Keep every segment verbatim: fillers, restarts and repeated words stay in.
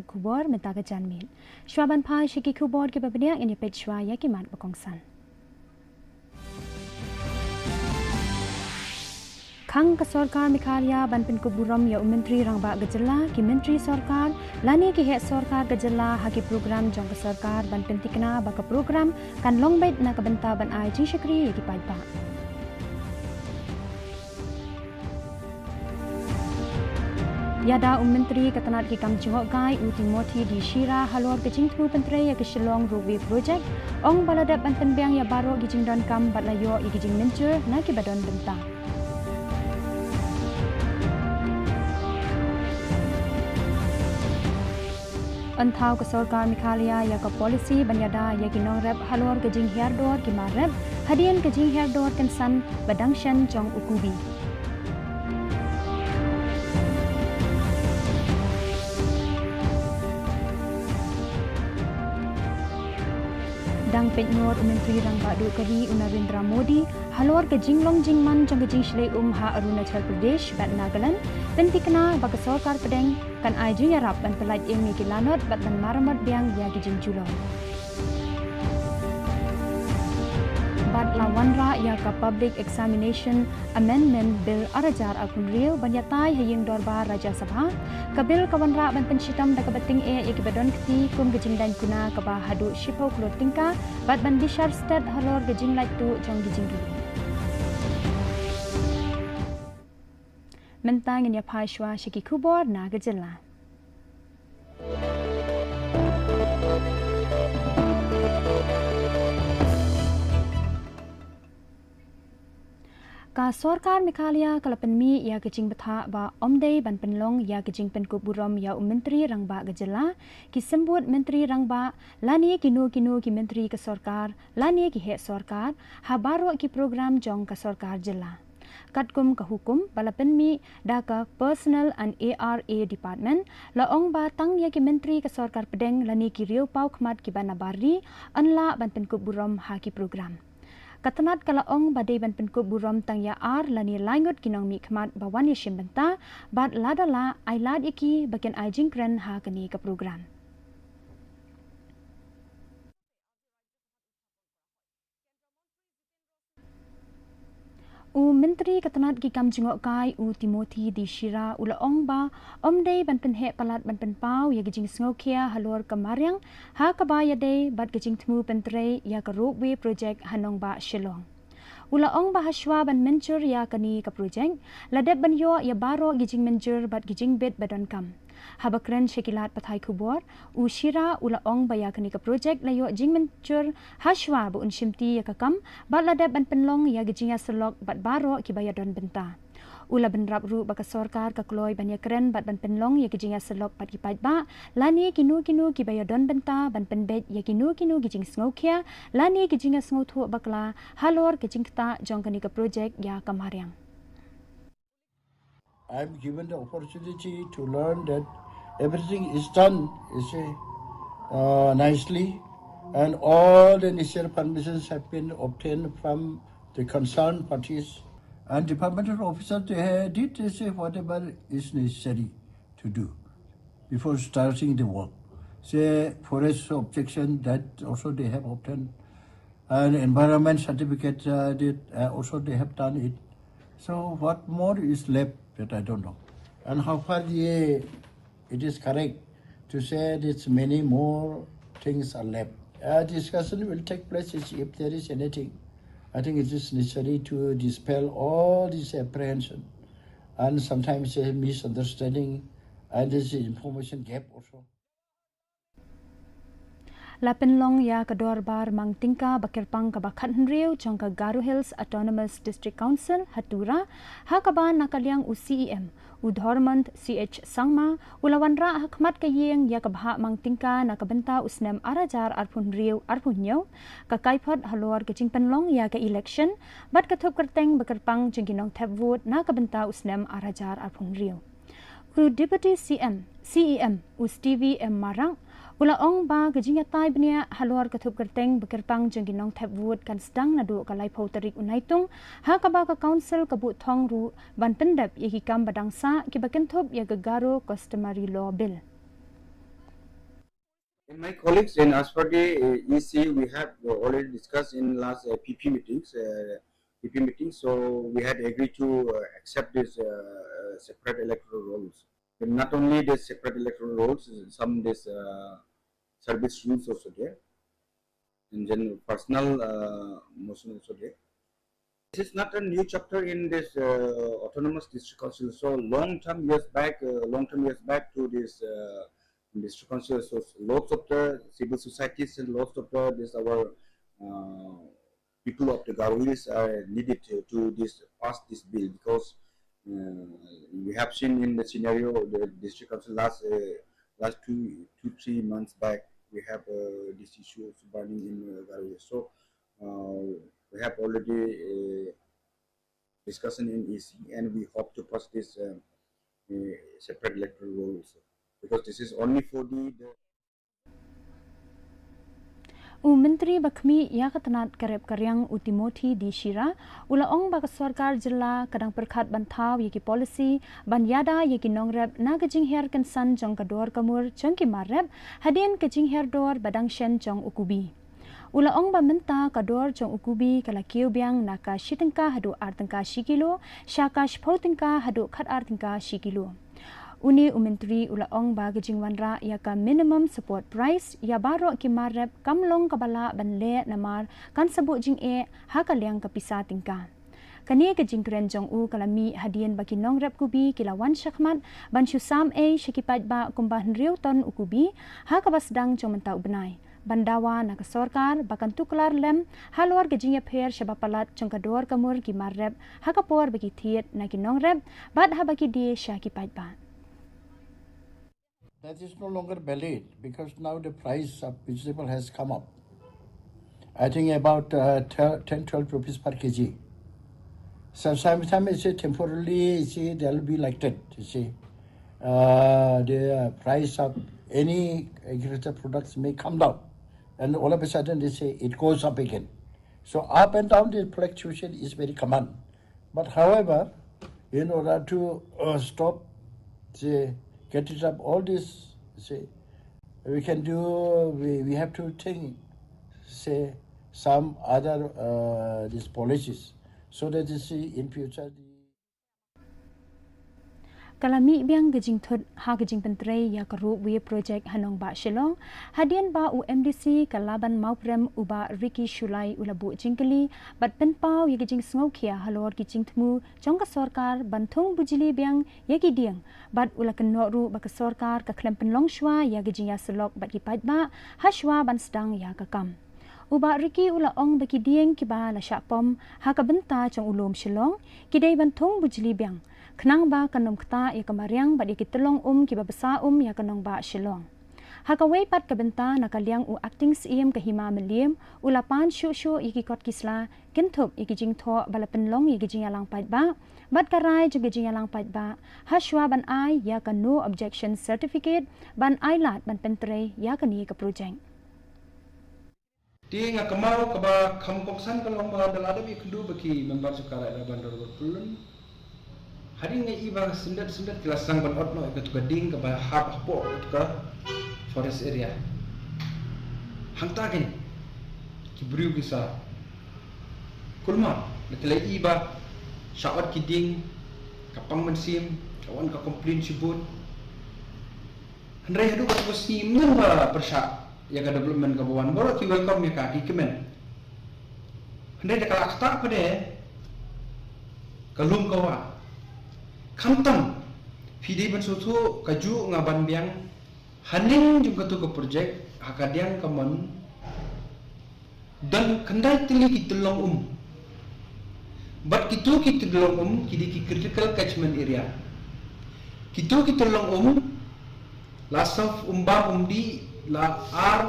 Khubor mynta ka janmiet. Shuwa ban phai sha ki khubor kiba bniah, ngin ïa peit shuwa ïa ki mat ba kongsan. Khang ka sorkar Meghalaya ban pynkup burom ïa u Myntri Rangbah ka jylla, ki Myntri sorkar lane ki heh sorkar ka jylla ha ki program jong ka sorkar ban pynthikna ba ka program kan long beit na ka bynta ban ai jingshakri ïa ki paidbah. Ïada u Myntri ka tnat ki kam jngohkai u Timothy D Shira halor ka jingthmu pyntrei ïa ka Shillong Ropeway Project, ong ba la dep ban pynbiang ïa baroh ki jingdonkam bad la ïoh ïa ki jingmynjur na kiba don bynta. Yn thaw ka sorkar Meghalaya ïa ka policy ban ïada ïa ki nongrep halor ka jinghiar dor ki mar rep hadien ka jinghiar dor kynsan ba dang shen jong u Kubi. Dang peit nor u Myntri Rangbah Duh ka ri u Narendra Modi halor ka jinglong jingman jong ka jingshlei um ha Arunachal Pradesh bad Nagaland, pynthikna ba ka sorkar pdeng kan ai jingïarap ban pyllait im ïa ki lanot bad ban maramot biang ïa ki jingjulor. Bad la wanrah ïa ka Public Examination Amendment Bill ar hajar arphew hynriew ban ïatai ha ïing dorbar Rajya Sabha. Ka bill ka wanrah ban pynshitom da kaba tyngeh ïa kiba don kti kum ka jingdaiñ kuna kaba haduh shiphew klur tyngka bad ban bishar stet halor ka jinglait tuh jong ki jingkylli. Mynta ngin ïa phai shuwa sha ki khubor na ka jylla. Ka sorkar Meghalaya ka la pynmih ïa ka jingbthah ba ym dei ban pynlong ïa ka jingpynkup burom ïa u Myntri Rangbah ka jylla, ki symbud Myntri Rangbah lane kino kino ki myntri ka sorkar lane ki heh sorkar ha baroh ki program jong ka sorkar jylla. Katkum ka hukum ba la pynmih da ka Personnel and A R A Department, la ong ba tang ïa ki myntri ka sorkar pdeng lane ki riewpawkhmat kiba nabar ri yn lah ban pynkup burom ha ki program. Ka tnat ka la ong ba dei ban pynkup burom tang ïa ar lane lai ngut ki nongmihkhmat ba wan ïashim bynta, bad lada lah, ai lad ïa ki ba kin ai jingkren ha kane ka program. U Myntri ka tnat ki kam jngohkai u Timothy D Shira u la ong ba ym dei ban pynheh palat ban pynpaw ïa ka jingsngewkhia halor ka mariang ha kaba ïadei bad ka jingthmu pyntrei ïa ka ropeway project ha nongbah Shillong. U la ong ba hashwa ban mynjur ïa kane ka project, la dep ban ïoh ïa baroh ki jingmynjur bad ki jingbit ba donkam. Haba kren sha ki lad pathai khubor, u Shira u la ong ba ïa kane ka project la ïoh jingmynjur hashwa ba un shimti ïa ka kam, bad la dep ban pynlong ïa ka jingïasyllok bad baroh kiba ïadon bynta. U la bynrap ruh ba ka sorkar ka kloi ban ïakren bad ban pynlong ïa ka jingïasyllok bad ki paidbah lane kino kino kiba ïadon bynta ban pynbeit ïa kino kino ki jingsngewkhia lane ki jingïasngewthuh bakla halor ka jingktah jong kane ka project ïa ka mariang. I'm given the opportunity to learn that everything is done, you see, uh, nicely, and all the necessary permissions have been obtained from the concerned parties. And departmental officers, they ha-, did, they say, whatever is necessary to do before starting the work. Say, forest objection, that also they have obtained. And environment certificate, uh, did, uh, also they have done it. So what more is left that I don't know. And how far the, it is correct to say that many more things are left. Uh, discussion will take place if, if there is anything. I think it is necessary to dispel all this apprehension and sometimes a misunderstanding and this information gap also. La pynlong ïa ka dorbar mang tyngka ba kyrpang kaba khathynriew jong ka Garo Hills Autonomous District Council ha Tura, ha kaba na ka liang u C E M, u Dhormand C H Sangma, u la wanrah ha khmat ka ïing ïa ka bhah mang tyngka na ka bynta u snem ar hajar arphew hynriew arphew hynñiew, ka kaiphod halor ka jingpynlong ïa ka election bad ka thup kyrteng ba kyrpang jong ki nongthep vote na ka bynta u snem ar hajar arphew hynriew. U Deputy C M, C E M, u Stevie M Marak, u la ong ba ka jingïatai bniah halor ka thup kyrteng ba kyrpang jong ki nongthep vote kan sdang naduh ka laiphew tarik u Naitung, ha kaba ka Council ka buh thong ruh ban pyndep ïa ki kam ba dang sah kiba kynthup ïa ka Garo Customary Law Bill. And my colleagues in as per the uh, E C, we have already discussed in last uh, P P meetings, uh, P P meetings. So we had agreed to uh, accept this uh, separate electoral rolls. And not only the separate electoral rolls, some this uh, service rules also there, and then personal uh, motion also there. This is not a new chapter in this uh, autonomous district council. So long time years back, uh, long time years back to this uh, district council, so lots of the civil societies and lots of the this our uh, people of the Garo Hills are needed to, to this pass this bill because uh, we have seen in the scenario the district council last uh, last two two three months back we have uh, this issue of burning in uh, Garo Hills. So uh, we have already uh, discussion in E C, and we hope to pass this uh, uh, separate electoral roll also, because this is only for the, the U Myntri ba khmih ïa ka tnat ka rep ka riang u Timothy D Shira u la ong ba ka sorkar jylla ka dang pyrkhat ban thaw ïa ki policy ban ïada ïa ki nongrep na ka jingher kynsan jong ka dor ka mur jong ki mar rep hadien ka jingher dor ba dang shen jong u kubi. U la ong ba mynta ka dor jong u kubi ka la kiew biang na ka shi tyngka haduh ar tyngka shi kilo sha ka shiphew tyngka haduh khat ar tyngka shi kilo. Une u Myntri u la ong ba ka jingwanrah ïa ka minimum support price ïa baroh ki mar rep kam long kaba lah ban leh namar kan sa buh jingeh ha ka liang ka pisa tyngka. Kane ka jingkren jong u ka la mih hadien ba ki nongrep kubi ki la wan shakhmat ban shu sam ei sha ki paidbah kumba hynriew ton u kubi ha kaba sdang jong mynta u bnai ban dawa na ka sorkar ba kan tuklar lem halor ka jingïapher sha ba palat jong ka dor ka mur ki mar rep ha ka por ba ki thied na ki nongrep bad haba ki die sha ki paidbah. That is no longer valid because now the price of vegetable has come up. I think about uh, ten, twelve rupees per kg. So sometimes it's a temporarily, you see, there will be like that, you see. Uh, the price of any agricultural products may come down. And all of a sudden they say it goes up again. So up and down, the fluctuation is very common. But however, in order to uh, stop, say, get rid of all this, say, we can do, we, we have to think, say, some other uh, these policies so that you see in future. The Ka la mih biang ka jingthut ha ka jingpyntrei ïa ka ropeway project ha nongbah Shillong hadien ba u MDC ka Laban Mawprem u Bah Ricky Shullai u la buh jingkylli bad pynpaw ïa ka jingsngewkhia halor ki jingthmu jong ka sorkar ban thung bujli biang ïa ki dieng bad u la kynnoh ruh ba ka sorkar ka khlem pynlong shuwa ïa ka jingïasyllok bad ki paidbah ha shuwa ban sdang ïa ka kam. U Bah Ricky u la ong ba ki dieng kiba la shah pom ha ka bynta jong u lum Shillong ki dei ban thung bujli biang khnang ba kan ym ktah ïa ka mariang bad ïa ki tyllong um kiba bsa um ïa ka nongbah Shillong. Ha kawei pat ka bynta na ka liang u Acting Syiem ka Hima Mylliem u la pan shuh shuh ïa ki kot ki sla kynthup ïa ki jingthoh ba la pynlong ïa ki jingïalang paidbah bad ka rai jong ki jingïalang paidbah ha shuwa ban ai ïa ka no objection certificate ban ai lad ban pyntrei ïa kane ka project. Te nga kynmaw kaba kham kongsan ka long ba da la dep ïakynduh bad ki member sorkar ïa la ban dor bad pyllun. Hadien nga i ba syndet syndet ki la sdang ban ot noh ïa katu ka dieng kaba hap hapoh katu ka forest area. Hangta kin ki briew ki sa kulmar, la ki la i ba shah ot ki dieng, ka pang mynsiem, ka wan ka complain shibun. Hynrei haduh katu ka sngi ym don ba pyrshah ïa ka development kaba wan, baroh ki welcome ïa ka, ki kmen. Hynrei da ka la ktah pat de ka lum ka wah. Khamtam phi dei ban sngewthuh kajuh nga ban biang, haneng jong katu ka project ha ka diang ka mon don khyndai tylli ki tyllong um. Bad kitu ki tyllong um ki dei ki critical catchment area. Kitu ki tyllong um la sop um bam um dih la ar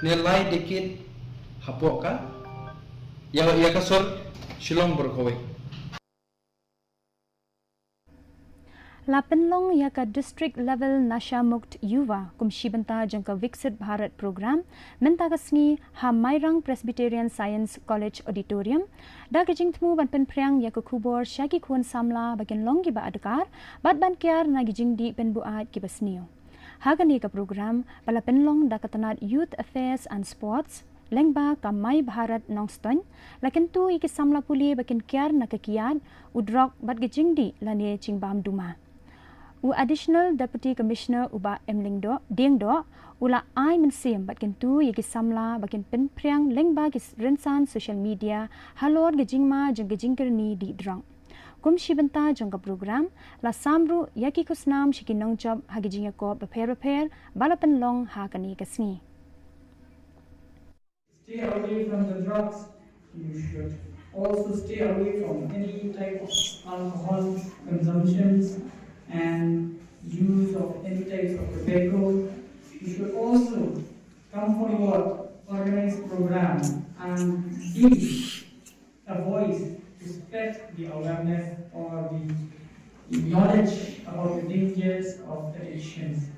ne lai decade hapoh ka ïa, ïa ka sor Shillong baroh kawei. La pynlong ïa ka District Level Nasha Mukt Yuva kum shi bynta jong ka Viksit Bharat Program mynta ka sngi ha Mairang Presbyterian Science College Auditorium da ka jingthmu ban pynphriang ïa ka khubor sha ki khun samla ba kin long kiba adkar bad ban kiar na ki jingdih pynbuaid kiba sniew. Ha kane ka program ba la pynlong da ka tnat Youth Affairs and Sports lyngba ka My Bharat Nongstoiñ, la kyntu ïa ki samla pule ba kin kiar na ka kiad, u drok bad ka jingdih lane jingbam duma. U Additional Deputy Commissioner u Bah M Lyngdoh, Diengdoh, u la ai mynsiem bad kyntu ïa ki samla ba kin pynphriang lyngba ki rynsan social media halor ka jingma jong ka jingkyrni dih drok. Kum shi bynta jong ka program, la sam ruh ïa ki khusnam sha ki nongjop ha ki jingïakop bapher bapher ba la pynlong ha kane ka sngi. Stay away from the drugs. You should also stay away from any type of alcohol consumptions and use of any types of tobacco. You should also come forward, organize program and be a voice to spread the awareness or the knowledge about the dangers of addictions.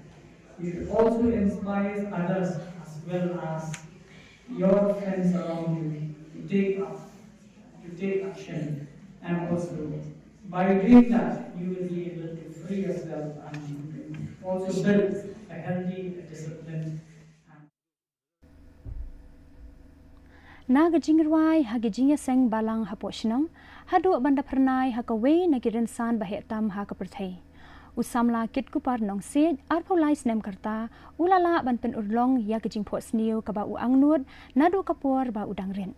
You should also inspire others as well as your friends around you to take up, to take action, and also by doing that you will be able to free yourself and you can also build a healthy, a disciplined. Na ka jingrwai ha ka jingïaseng balang hapoh shnong haduh ban da phyrnai ha kawei na ki rynsan ba heh tam ha ka pyrthei, u samla Kitkupar Nongsiej, arphew lai snem ka rta, u la lah ban pynurlong ïa ka jingphohsniew kaba u angnud naduh ka por ba u dang rit.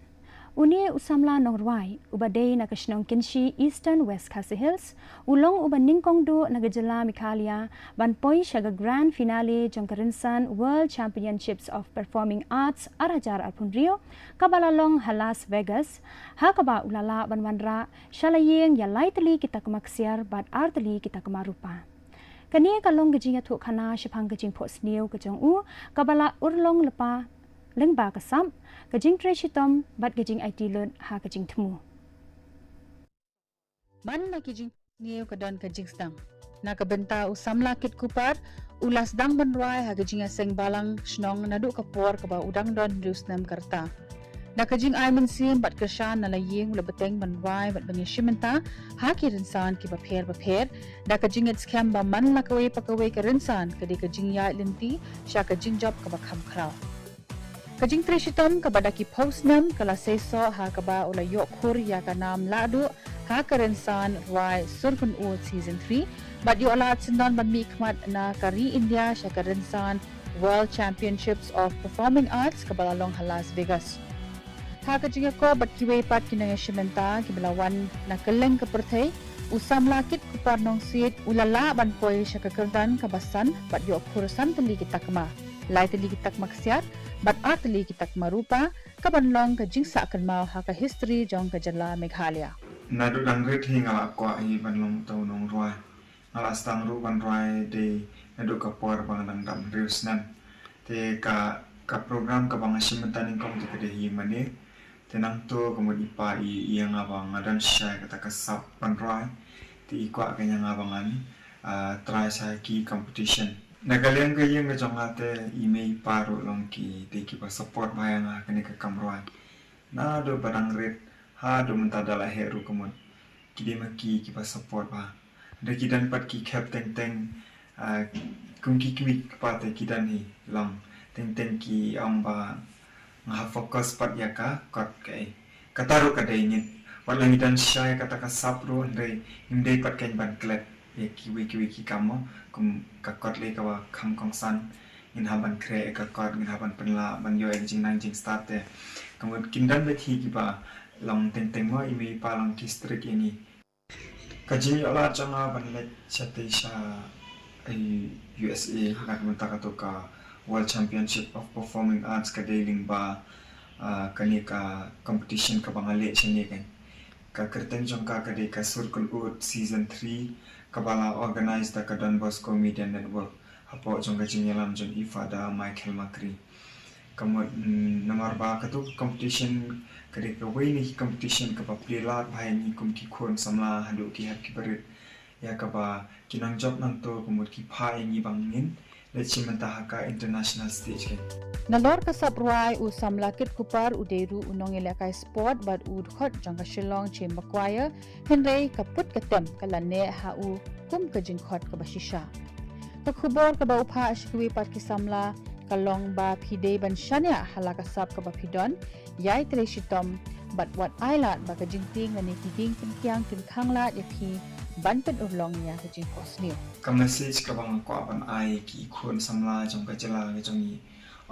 Une u samla nongrwai uba dei na ka shnong Kynshi, Eastern West Khasi Hills, u long uba nyngkong duh na ka jylla Meghalaya ban poi sha ka grand finale jong ka rynsan World Championships of Performing Arts ar hajar arphew hynriew kaba la long ha Las Vegas, ha kaba u la lah ban wanrah sha la ïing ïa lai tylli ki takma ksiar bad ar tylli ki takma rupa. Kane ka long ka jingïathuhkhana shaphang ka jingphohsniew ka jong u kaba la urlong lypa lyngba ka sap, ka jingtrei shitom bad ka jingaiti lut ha ka jingthmu. Man la ki jingphohsniew ka don ka jingsdang. Na ka bynta u samla Kitkupar, u la sdang ban rwai ha ka jingïaseng balang shnong naduh ka por kaba u dang don hynriew snem ka rta. Da ka jingai mynsiem bad kyrshan na la ïing u la bteng ban rwai bad ban ïashim bynta ha ki rynsan kiba pher bapher, da ka jingngeit skhem ba man la kawei pa kawei ka rynsan ka dei ka jingïaid lynti sha ka jingjop kaba kham khraw. Ka jingtrei shitom kaba da ki phew snem ka la seisoh ha kaba u la ïoh khur ïa ka nam lahduh ha ka rynsan rwai Sur Kynnoh Season three bad ïoh lad syndon ban mihkhmat na ka ri India sha ka rynsan World Championships of Performing Arts kaba la long ha Las Vegas. Ha ka jingïakop bad kiwei pat ki nongïashim bynta kiba la wan na kylleng ka pyrthei, u samla Kitkupar Nongsiej u la lah ban poi sha ka kyrdan kaba san bad ïoh khur san tylli ki takma, lai tylli ki takma ksiar bad ar tylli ki takma rupa, kaban long ka jingsah kynmaw ha ka history jong ka jylla Meghalaya. Naduh dang rit hi nga la kwah hi ban long uta u nongrwai. Nga la sdang ruh ban rwai dei naduh ka por ba nga dang dap hynriew snem. Te ka, ka program kaba nga shim bynta nyngkong te ka dei hi mane. Te nangta ka mut i pa i ïa nga ba nga don shisha ïa kata ka sap ban rwai. Te i kwah kein ïa nga ba ngan, ah, try sha ki competition. Na ka liang ka ïing ka jong nga te i mei i pa ruh long ki dei kiba support bha ïa nga ha kane ka kam rwai. Naduh ba dang rit haduh mynta da la heh ruh ka mut ki dei ma ki kiba support bha. Hynrei ki don pat ki khep teng teng, ah, kum ki kmie ki kpa te ki don hi, long teng teng ki ong ba nga hap focus pat ïa ka kot kaei. Kata ruh ka dei, ngi, wat la ngi don shisha ïa kata ka sap ruh hynrei ngim dei pat kein ban klet ïa kiwei kiwei ki kam mo, kum ka kot lei kaba kham kongsan. Ngin hap ban khreh ïa ka kot, ngin hap ban pynlah ban ïoh ïa ka jingnang jingstad te. Ka mut kin don beit hi kiba long teng teng mo, i mei i pa long ki strict ïa ngi. Ka jingïoh lad jong nga ban leit shatei sha, eh, U S A na ka bynta kato ka World Championship of Performing Arts ka dei lyngba, ah, kane ka competition kaba nga leh shane kein. Ka kyrteng jong ka ka dei ka Sur Kynnoh Season three kaba la organise da ka Don Bosco Media Network hapoh jong ka jingïalam jong i Father Michael Makri. Ka mut, mm, namar ba kato ka competition ka dei kawei na ki competition kaba plie lad bha ïa ngi kum ki khun samla haduh ki hep kiba rit, ïa kaba ki nongjop nangta ka mut ki phah ïa ngi ba ngin leit shim bynta ha ka international stage kein. Nalor ka sap rwai, u samla Kitkupar u dei ruh u nongïalehkai sport bad u dkhot jong ka Shillong Chamber Choir, hynrei ka put ka tem ka la neh ha u kum ka jingkhot kaba shisha. Ka khubor kaba u phah sha kiwei pat ki samla ka long ba phi dei ban shaniah ha la ka sap kaba phi don, ïai trei shitom bad wat ai lad ba ka jingtieng lane ki dieng pynkiang kin khang lad ïa phi ban pynurlong ïa ka jingphohsniew. Ka message kaba nga kwah ban ai ki khun samla jong ka jylla ka jong ngi,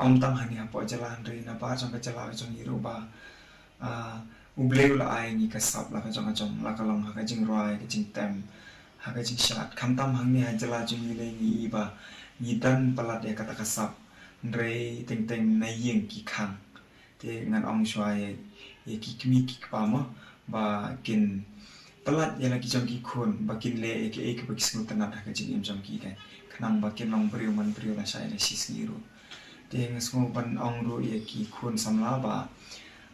ym tang hangne hapoh jylla hynrei nabar jong ka jylla ka jong ngi ruh ba, ah, U Blei u la ai ngi ka sap la ka jong ka jong, la ka long ha ka jingrwai, ka jingtem, ha ka jingshad. Khamtam hangne ha jylla jong ngi lei ngi i ba ngi don palat ïa kata ka sap, hynrei teng teng na ïing ki khang. Te ngan ong shuwa ïa, ïa ki kmie ki kpa mo ba kin palat ïa la ki jong ki khun ba kin leh ïa kiei kiba ki sngewtynnat ha ka jingim jong ki, khnang ba kin long briew man briew lashai lashisngi ruh. Te nga sngew ban ong ruh ïa ki khun samla ba,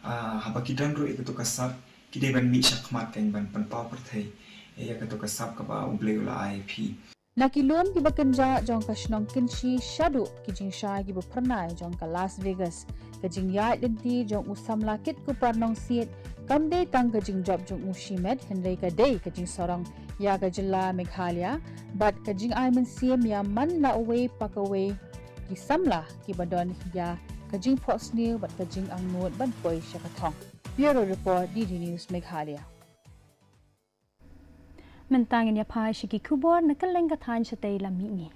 ah, haba ki don ruh ïa kato ka sap, ki dei ban mih shakhmat kan ban pynpaw pyrthei ïa kato ka sap kaba U Blei u la ai ïa phi. Na ki lum kiba kynjah jong ka shnong Kynshi shaduh ki jingshai kiba phyrnai jong ka Las Vegas, ka jingïaid lynti jong u samla Kitkupar Nongsiej kam dei tang ka jingjop jong u shimet hynrei ka dei ka jingsarong ïa ka jylla Meghalaya bad ka jingai mynsiem ïa man la uwei pa kawei ki samla kiba don ïa ka jingphohsniew bad ka jingangnud ban poi sha ka thong. Bureau Report, D D News Meghalaya. Mynta ngin ïa phai sha ki khubor na kylleng ka thaiñ shatei lam mihngi.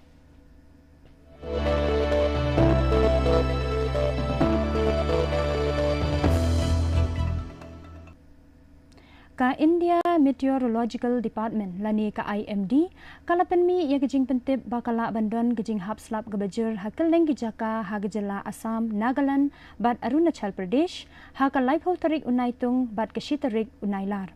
Ka India Meteorological Department lane ka I M D ka la pynmih ïa ka jingpyntip ba ka lah ban don ka jinghap slap kaba jur ha kylleng ki jaka ha ka jylla Assam, Nagaland bad Arunachal Pradesh ha ka laiphew tarik u Naitung bad ka shi tarik u Nailar.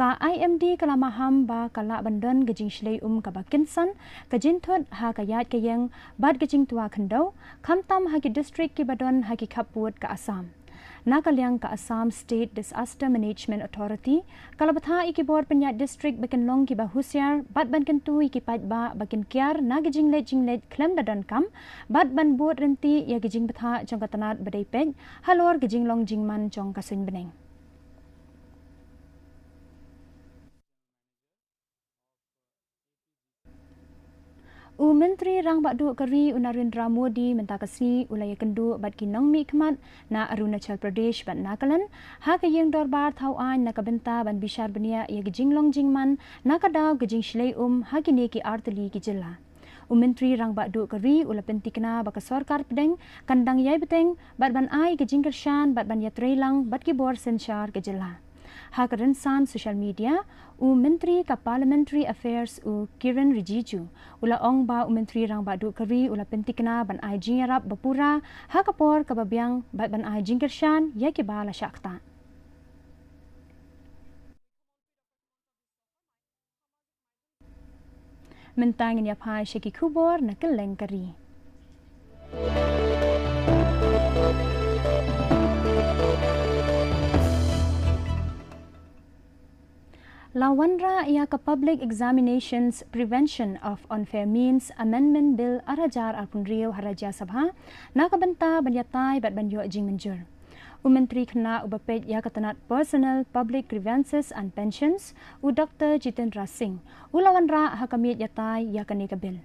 Ka I M D ka la maham ba ka lah ban don ka jingshlei um kaba kynsan, ka jingthut ha ka ïaid ka ïeng bad ka jingtwa khyndew, khamtam ha ki district kiba don ha ki khappud ka Assam. Na ka liang ka Assam State Disaster Management Authority ka la bthah ïa ki bor pynïaid district ba kin long kiba husiar bad ban kyntu ïa ki paidbah ba kin kiar na ka jingleit jingleit khlem da donkam bad ban bud rynti ïa ka jingbthah jong ka tnat ba dei peit halor ka jinglong jingman jong ka suiñ bneng. U Myntri Rangbah Duh ka ri u Narendra Modi mynta ka sngi u la ïakynduh bad ki nongmihkhmat na Arunachal Pradesh bad Nagaland ha ka ïing dorbar thaw aiñ na ka bynta ban bishar bniah ïa ka jinglong jingman na ka daw ka jingshlei um ha kine ki artylli ki jylla. U Myntri Rangbah Duh ka ri u la pyntikna ba ka sorkar pdeng kan dang ïai bteng bad ban ai ka jingkyrshan bad ban ïatreilang bad ki bor synshar ka jylla. Ha ka rynsan social media, u Myntri ka Parliamentary Affairs u Kiren Rijiju u la ong ba u Myntri Rangbah Duh ka ri u la pyntikna ban ai jingïarap ba pura ha ka por kaba biang bad ban ai jingkyrshan ïa kiba la shah ktah. Mynta ngin ïa phai sha ki khubor na kylleng ka ri. La wanrah ïa ka Public Examinations Prevention of Unfair Means Amendment Bill ar hajar arphew hynriew ha Rajya Sabha na ka bynta ban ïatai bad ban ïoh jingmynjur. U Myntri Khynnah uba peit ïa ka tnat Personnel, Public Grievances and Pensions, u Doktor Jitendra Singh, u la wanrah ha ka miet ïatai ïa kane ka bill.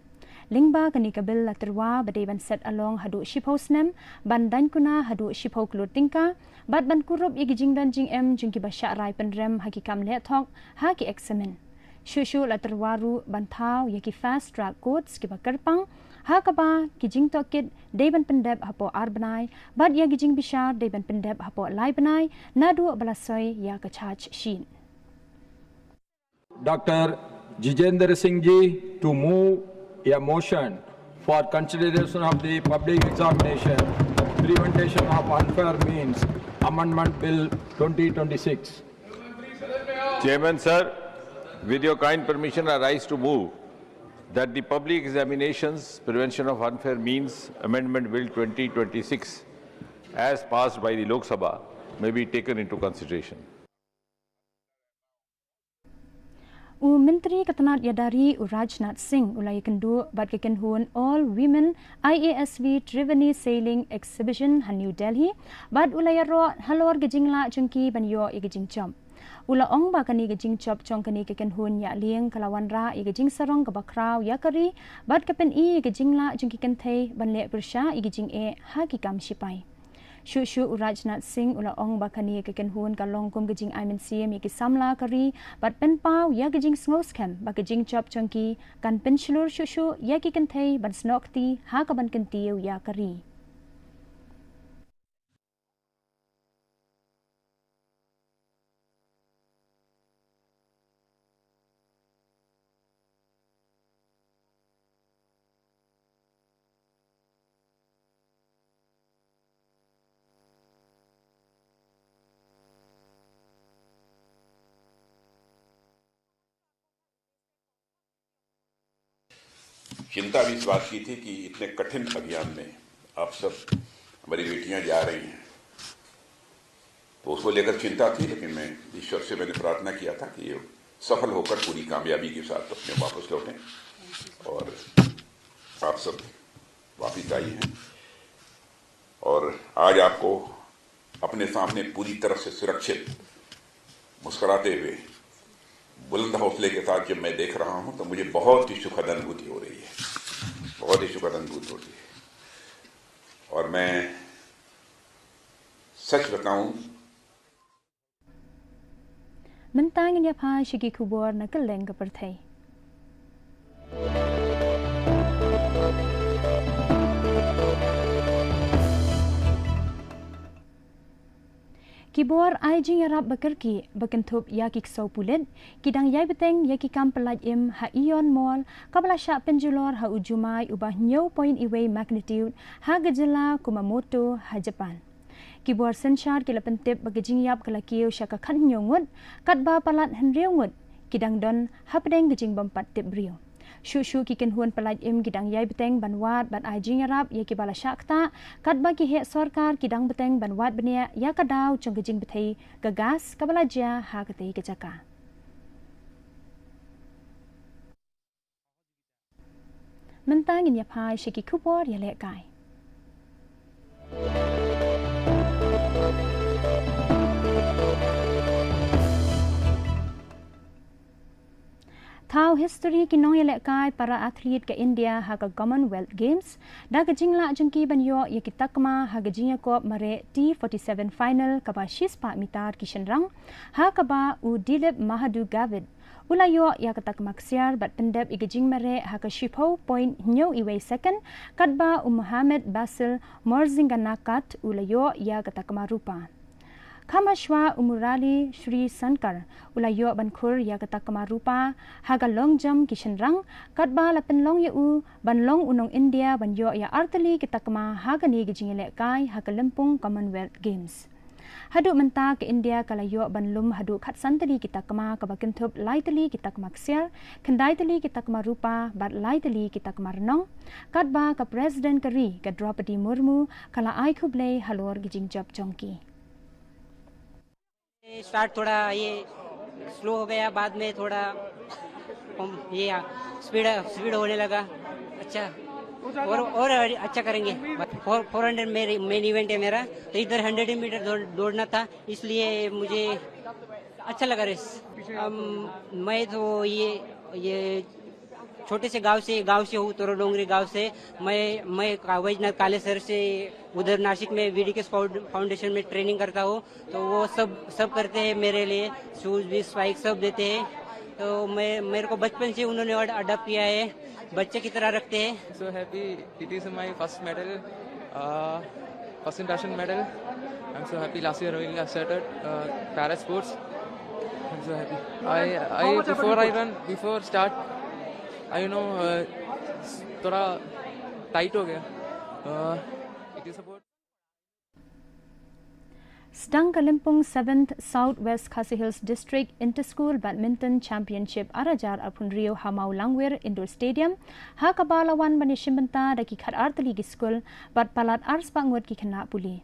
Lyngba kane ka bill la tyrwa ba dei ban set along haduh shiphew snem, ban daiñ kuna haduh shiphew klur tyngka, bad ban kurup ïa ki jingdon jingem jong kiba shah rai pynrem ha ki kam leh thok ha ki eksamin. Shuh shuh la tyrwa ruh ban thaw ïa ki fast track courts kiba kyrpang, ha kaba ki jingtohkit dei ban pyndep hapoh ar bnai bad ïa ki jingbishar dei ban pyndep hapoh lai bnai naduh ba la soi ïa ka charge sheet. Doctor Jitendra Singh ji to move a motion for consideration of the Public Examination Prevention of Unfair Means Amendment Bill twenty twenty-six. Chairman sir, with your kind permission, I rise to move that the Public Examinations Prevention of Unfair Means Amendment Bill twenty twenty-six, as passed by the Lok Sabha, may be taken into consideration. U Myntri ka tnat ïada ri u Rajnath Singh u la ïakynduh bad ka kynhun All Women I A S V Triveni Sailing Exhibition ha New Delhi, bad u la ïaroh halor ka jinglah jong ki ban ïoh ïa ka jingjop. U la ong ba kane ka jingjop jong kane ka kynhun ïa lieng ka la wanrah ïa ka jingsarong kaba khraw ïa ka ri bad ka pyni ïa ka jinglah jong ki kynthei ban leh pyrshah ïa ka jingeh ha ki kam sipai. Shuh shuh u Rajnath Singh u la ong ba kane ka kynhun ka long kum ka jingai mynsiem ïa ki samla ka ri bad pynpaw ïa ka jingsngewskhem ba ka jingjop jong ki kan pynshlur shuh shuh ïa ki kynthei ban snoh kti ha kaban kyntiew ïa ka ri. चिंता भी इस बात की थी कि इतने कठिन अभियान में आप सब, हमारी बेटियां जा रही हैं, तो उसको लेकर चिंता थी, लेकिन मैं ईश्वर से मैंने प्रार्थना किया था कि ये सफल होकर पूरी कामयाबी के साथ अपने वापस लौटें और आप सब वापस आई हैं। और आज आपको अपने सामने पूरी तरह से सुरक्षित मुस्कुराते हुए बुलंद हौसले के साथ जब मैं देख रहा हूं, तो मुझे बहुत ही सुखद अनुभूति हो रही है, बहुत ही सुखद अनुभूति हो रही है। और मैं सच बताऊं, Mynta ngin ïa phai sha ki khubor na kylleng ka pyrthei. Ki bor ai jingïarap ba kyrkieh ba kynthup ïa ki ksew pulit ki dang ïai bteng ïa ki kam pyllait im ha Aeon Mall kaba la shah pynjulor ha u jumai uba hynñiew point wei magnitude ha ka jylla Kumamoto ha Japan. Ki bor synshar ki la pyntip ba ka jingïap ka la kiew sha ka khathynñiew ngut, katba palat hynriew ngut ki dang don hapdeng ka jingbym pat tip briew. Shuh shuh ki kynhun pyllait im ki dang ïai bteng ban wad bad ai jingïarap ïa kiba la shah ktah, katba ki heh sorkar ki dang bteng ban wad bniah ïa ka daw jong ka jingbthei ka gas kaba la jia ha katei ka jaka. Mynta ngin ïa phai sha ki khubor ïalehkai. Thaw history ki nongïalehkai para athlete ka India ha ka Commonwealth Games da ka jinglah jong ki ban ïoh ïa ki takma ha ka jingïakop mareh T forty-seven final kaba shispah mitar ki shynrang, ha kaba u Dilip Mahadu Gavit u la ïoh ïa ka takma ksiar bad pyndep ïa ka jingmareh ha ka shiphew point hynñiew wei second, katba u Mohammed Basil Morzinganakat u la ïoh ïa ka takma rupa. Kham hashwa u Murali Sri Shankar u la ïoh ban khur ïa ka takma rupa ha ka long jump ki shynrang, katba la pynlong ïa u ban long u nong India ban ïoh ïa artylli ki takma ha kane ka jingïalehkai ha ka lympung Commonwealth Games. Haduh mynta ka India ka la ïoh ban lum haduh khatsan tylli ki takma kaba kynthup lai tylli ki takma ksiar, khyndai tylli ki takma rupa bad lai tylli ki takma rnong, katba ka President ka ri ka Droupadi Murmu ka la ai khublei halor ki jingjop jong ki. स्टार्ट थोड़ा ये स्लो हो गया, बाद में थोड़ा हम ये स्पीड स्पीड होने लगा। अच्छा, और और अच्छा करेंगे। फोर फोर हंड्रेड मेरे मेन इवेंट है मेरा, तो इधर हंड्रेड मीटर दौड़, दौड़ना था, इसलिए मुझे अच्छा लगा रेस। अम, मैं तो ये ये छोटे से गांव से गांव से हूँ, तोरो डोंगरी गांव से। मैं मैं का-, वैजनाथ कालेसर से उधर नासिक में वीडीके फाउंड-, फाउंडेशन में ट्रेनिंग करता हूँ, तो वो सब सब करते हैं मेरे लिए, शूज भी, स्पाइक सब देते हैं। तो मैं मेरे को बचपन से उन्होंने अड-, अडॉप्ट किया है, बच्चे की तरह रखते हैं। So happy, it is my first medal. Uh, first international medal. I'm so happy. Last year only I started uh, para sports. I'm so happy. I, I before I run, before start, I know uh, थोड़ा टाइट हो गया। Uh, it is about Sdang ka lympung seventh South West Khasi Hills District Inter School Badminton Championship ar hajar arphew hynriew ha Mawlangwir Indoor Stadium, ha kaba la wan ban ïashim bynta da ki khat ar tylli ki skul bad palat ar spah ngut ki khynnah pule.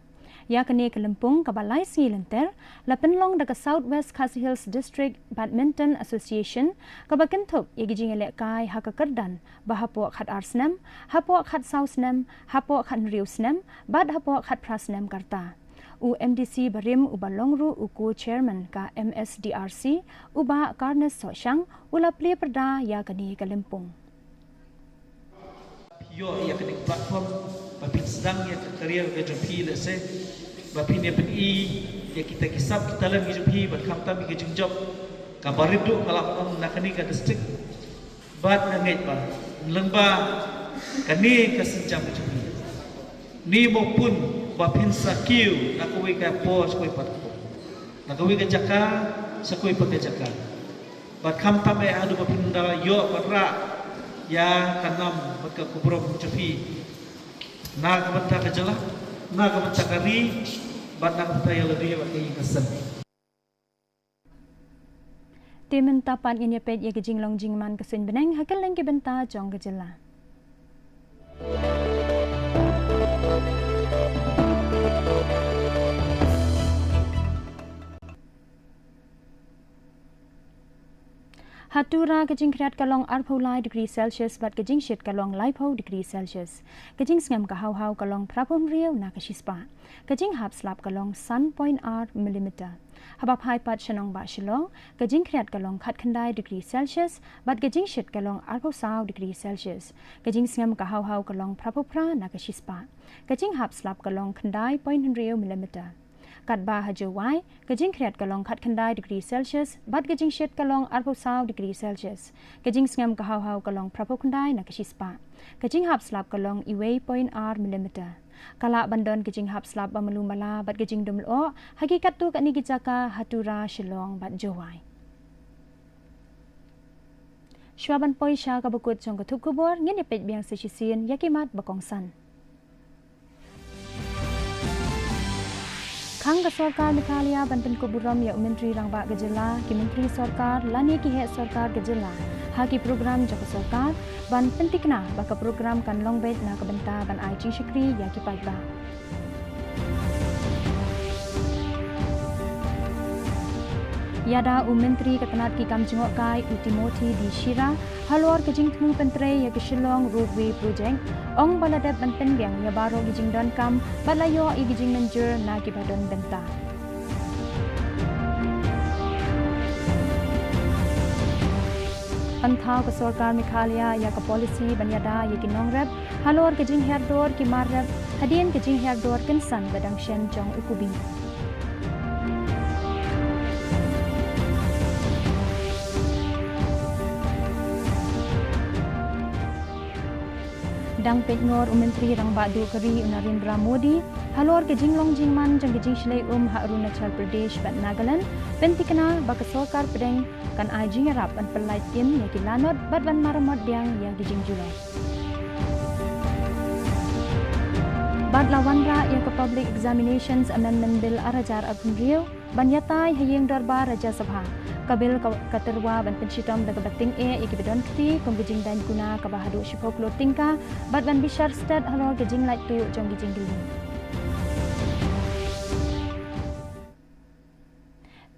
Ïa kane ka lympung kaba lai sngi lynter la pynlong da ka South West Khasi Hills District Badminton Association, kaba kynthup ïa ki jingïalehkai ha ka kyrdan ba hapoh khat ar snem, hapoh khat saw snem, hapoh khat hynriew snem bad hapoh khat phra snem ka rta. U MDC barim uba long ruh u co-chairman ka MSDRC, u Bah Carnes Sohshang, u la plie pyrda ïa kane ka lympung. Ïoh ïa kane ka platform ba phin sdang ïa ka career ka jong phi lehse, ba phin ïa pyni ïa kita ki sap ki talent ki jong phi, bad khamtam ïa ka jingjop kaba rit duh ka la ong na kane ka district. Bad nga ngeit ba lyngba kane ka sienjam ka jong phi, ni mo pun ba phin sa kiew na kawei ka por sha kawei pat, na kawei ka jaka sha kawei pat ka jaka. Bad khamtam eh haduh ba phin da ïoh bad rah ïa ka nam bad ka burom jong phi na ka bynta ka jylla, na ka bynta ka ri, bad na ka bynta ïa lade bad ka ïing ka sem. Te mynta pat ngin ïa peit ïa ka jinglong jingman ka suiñ bneng ha kylleng ki bynta jong ka jylla. Ha Tura ka jingkhriat ka long arphew lai degree Celsius bad ka jingshit ka long laiphew degree Celsius. Ka jingsngem ka hawhaw ka long phraphew hynriew na ka shispah. Ka jinghap slap ka long san point ar millimeter. Haba phai pat sha nongbah Shillong, ka jingkhriat ka long khatkhyndai degree Celsius bad ka jingshit ka long arphew saw degree Celsius. Ka jingsngem ka hawhaw ka long phraphew phra na ka shispah. Ka jinghap slap ka long khyndai point hynriew millimeter. Katba ha Jowai, ka jingkhriat ka long khatkhyndai degree Celsius bad ka jingshit ka long arphew saw degree Celsius. Ka jingsngem ka hawhaw ka long phraphew khyndai na ka shispah. Ka jinghap slap ka long iwei point ar millimeter. Ka lah ban don ka jinghap slap ba malu mala bad ka jingdum lyoh ha ki katto katne ki jaka ha Tura, Shillong bad Jowai. Shuwa ban poi sha kaba kut jong ka thup khubor, ngin ïa peit biang sa shisien ïa ki mat ba kongsan. Khang ka sorkar Meghalaya ban pynkup burom ïa u Myntri Rangbah ka jylla, ki myntri sorkar lane ki heh sorkar ka jylla ha ki program jong ka sorkar, ban pynthikna ba ka program kan long beit na ka bynta ban ai jingshakri ïa ki paidbah. Ïada u Myntri ka tnat ki kam jngohkai u Timothy D Shira halor ka jingthmu pyntrei ïa ka Shillong Ropeway Project, ong ba la dep ban pynbiang ïa baroh ki jingdonkam bad la ïoh ïa ki jingmynjur na kiba don bynta. Pynthaw ka sorkar Meghalaya ïa ka polisi ban ïada ïa ki nongrep halor ka jinghiar dor ki mar rep hadien ka jinghiar dor kynsan ba dang shen jong u Kubi. Dang peit ngor u Myntri Rangbah Duh ka ri u Narendra Modi halor ka jinglong jingman jong ka jingshlei um ha Arunachal Pradesh bad Nagaland, pynthikna ba ka sorkar pdeng kan ai jingïarap ban pyllait im ïa ki lanot bad ban maramot biang ïa ki jingjulor. Bad la wanrah ïa ka Public Examinations Amendment Bill ar hajar arphew hynriew ban ïatai ha ïing dorbar Rajya Sabha. Ka bill ka, ka tyrwa ban pynshitom da kaba tyngeh ïa kiba don kti kum ka jingdaiñ kuna kaba haduh shiphew klur tyngka bad ban bishar stet halor ka jinglait tuh jong ki jingkylli.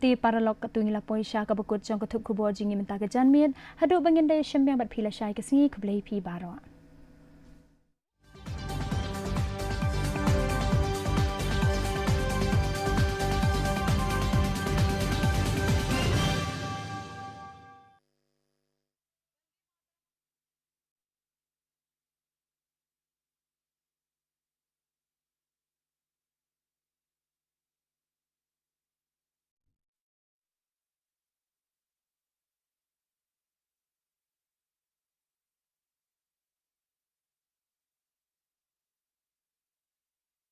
Te paralok, katto ngi la poi sha kaba kut jong ka thup khubor jong ngi mynta ka janmiet. Haduh ba ngin da ïashem biang bad phi lashai ka sngi, khublei phi baroh.